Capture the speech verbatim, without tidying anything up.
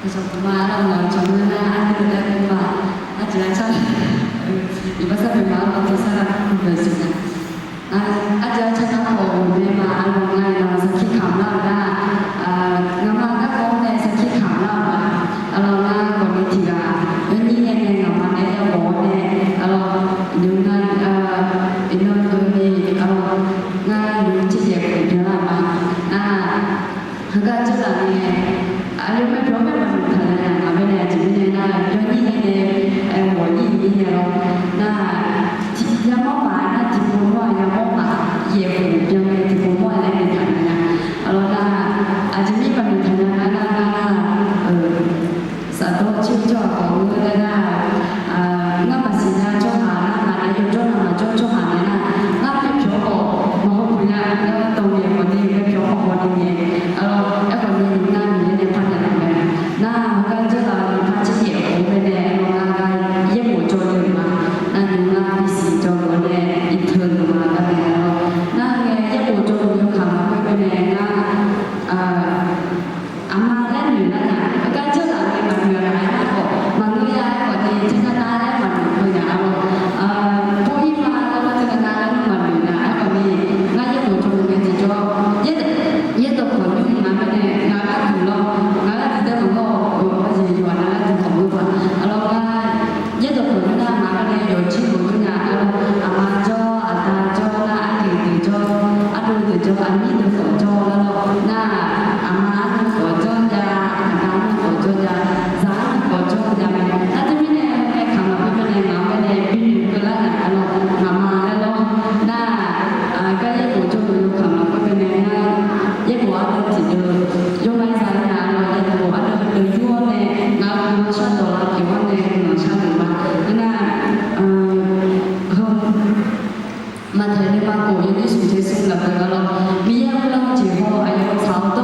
Sanqpaq ma arlawq, ngaq-euq jawrgar nar ardui daef-eu ma, arjeuq-a car, iqbaxsar pyeuf ma arlawq, tersar lar kur bae siq nar, arjeuq-a car nar khawf ghofdaef ma arlawq, ngar-iq nar sarkir kamq lar-euq nar, ngaqma garkawv-anr nae sarkir kamq lar-euq ma arlawq, ngar khawf ni tiq ghaq yawnyir nae nae ngaqma nae yaghawq-awr nae arlawq, nymq nar, iqnan keuvni arlawq, ngar nymq tser yaef khof byanlar-euq ma nar, heugar jawrlaf nae aqyawf maerbyawq-anr bae maqnoeq taq nya nar, ngaq bae nae aqjeq mirnae nar, yawnyir nae nae, ghawq-ir-ir nae lawr nar, tiq yamawr paq nar tiqpov mawr-aq yamawr paq, yaef khof byan nae tiqpov mawr-aq laer noeqtaq nya nar, arlawq nar, aqjeq mirnae maqnoeq taq nya nar nar nar, safdawr tser jawr-aq khawf-eu laer nar, ngar maqsiq nya tsawrhaq nar ngaq nae yawjawr nar maqjawr tsawrhaq nae nar, ngar bae pyawq khawf maqhaw puq nya, ngar dawq ngaeq khawf ni bae pyawq khawf haw ni ngae, arlawq, aerkhawf ni nymq nar Miqyaer nae parnaeq laf mae, nar heugar jawrlaf-eu nymq nar tser yaef khof bae nae arlawq, ngar gar yaerbof jawr-eu ma, nar nymq nar bisiq jawr-eu nae iqteu-eu ma gar nae arlawq, nar ngae yaerbof jawr-eu yawkaq maqkhoer bae nae ngar aqma laer noeq lar nya, heugar jawrlaf nae maqnoeq-a nar khawf maqngeur ya aerkhawf ni teunav nav laer maqnoeq keuv nya arlawq, pov-ir ma laer nar teunav nav laer nar maqnoeq nya aerkhawf ni, ngar yaerbof jawr-eu nae tiqjawr, yaerdawq khawq nymr ngaq bae nae ngaq gar duq lawr, ngaq gar duq dae maqngeur-awq, yawqha nav gar duq khawf ngeur paq arlawq, ngar yaerdawq khawq nymr nar ngaq bae nae yawqjir khawq nymr nya arlawq, aqma jawr aqda jawr nar ardui deuq jawr, ardui deuq jawr, aqnyir deuq khawf jawr lar lawr nar, aqma arnan khawf jawr ja, aqda arnan khawf jawr ja, zaq arnan khawf jawr ja mae, nar teumirnae nae kamq lafkhoer bae nae ngaq-anr bae nae binoeq keuvlar nya arlawq, ngaqma laer lawr nar, gar yaerbof jawr-eu yawkaq maqkhoer bae nae nar, yaerbof ardeuv tiqdeuv yawma zaq nya arlawq, yaerbof ardeuv deuq yur-awr nae ngaq-euq guiqlanq shardawq lar pyeuf-awr nae guiqlanq shar-euq ma, nar heu Maqtaeq nae maqkhof yawnyir smq tser smr lafkhoer arlawq, Miqyaer-anr gurlar-eu jeq hawr aqyawf-eu tsaq-awr